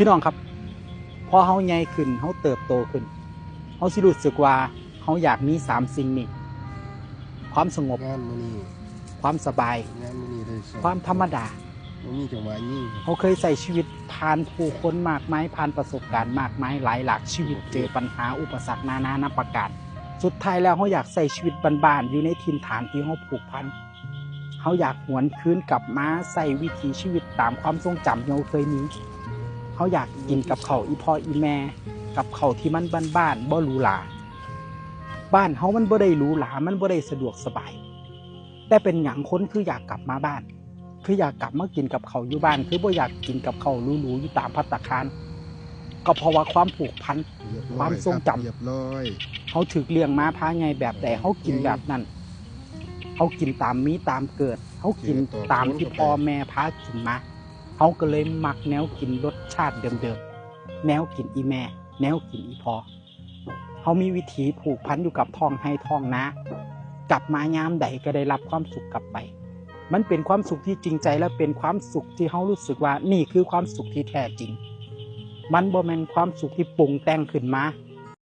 ພີ່ນ້ອງຄັບ ພໍເຮົາໃຫຍ່ຂຶ້ນ ເຮົາເຕີບໂຕຂຶ້ນ ເຮົາຊິຮູ້ສຶກວ່າເຮົາຢາກມີສາມສິ່ງນີ້ ຄວາມສະຫງົບ ງານມື້ນີ້ ຄວາມສະບາຍ ງານມື້ນີ້ໄດ້ສອງ ຄວາມທຳມະດາ ບໍ່ມີຈັງຫວະຍິງ. ເຮົາເຄີຍໃຊ້ຊີວິດຜ່ານຜູ້ຄົນມາກມາຍ ຜ່ານປະສົບການມາກມາຍ ຫຼາຍຫຼາກຊີວິດ ເຈີບັນຫາອຸປະສັກນານານາປະການ. ສຸດທ້າຍແລ້ວເຮົາຢາກໃຊ້ຊີວິດບ້ານໆ ຢູ່ໃນຖິ່ນຖານທີ່ເຮົາຜູກພັນ. ເຮົາຢາກຫວນຄືນກັບມາໃຊ້ວິຖີຊີວິດຕາມຄວາມຊົງຈຳທີ່ເຮົາເຄີຍມີ. ເຮົາຢາກກິນກັບເຂົ້າອີ່ພໍ່ອີ່ແມ່ ກັບເຂົ້າທີ່ມັນບ້ານໆ ບໍ່ຫຼູຫຼາ. ບ້ານເຮົາມັນບໍ່ໄດ້ຫຼູຫຼາ ມັນບໍ່ໄດ້ສະດວກສະບາຍ ແຕ່ເປັນຫຍັງຄົນຄືຢາກກັບມາບ້ານ? ຄືຢາກກັບມາກິນກັບເຂົ້າຢູ່ບ້ານ? ຄືບໍ່ຢາກກິນກັບເຂົ້າຫຼູໆ ຢູ່ຕາມພັດຕາຄານ? ກໍເພາະວ່າຄວາມຜູກພັນ ຄວາມຊົງຈຳ ເຮົາຖືກລ້ຽງມາພາໃຫຍ່ແບບໃດ ເຮົາກິນແບບນັ້ນ. ເຮົາກິນຕາມມີຕາມເກີດ ເຮົາກິນຕາມທີ່ພໍ່ແມ່ພາກິນມາ. ເຮົາກໍເລີຍມັກແນວກິນລົດຊາດເດີມໆ ແນວກິນອີ່ແມ່ ແນວກິນອີ່ພໍ່. ເຮົາມີວິຖີຜູກພັນຢູ່ກັບທ້ອງໄຮ່ທ້ອງນາ ກັບມາຍາມໃດກໍໄດ້ຮັບຄວາມສຸກກັບໄປ. ມັນເປັນຄວາມສຸກທີ່ຈິງໃຈ ແລະ ເປັນຄວາມສຸກທີ່ເຮົາຮູ້ສຶກວ່ານີ້ຄືຄວາມສຸກທີ່ແທ້ຈິງ. ມັນບໍ່ແມ່ນຄວາມສຸກທີ່ປຸງແຕ່ງຂຶ້ນມາ.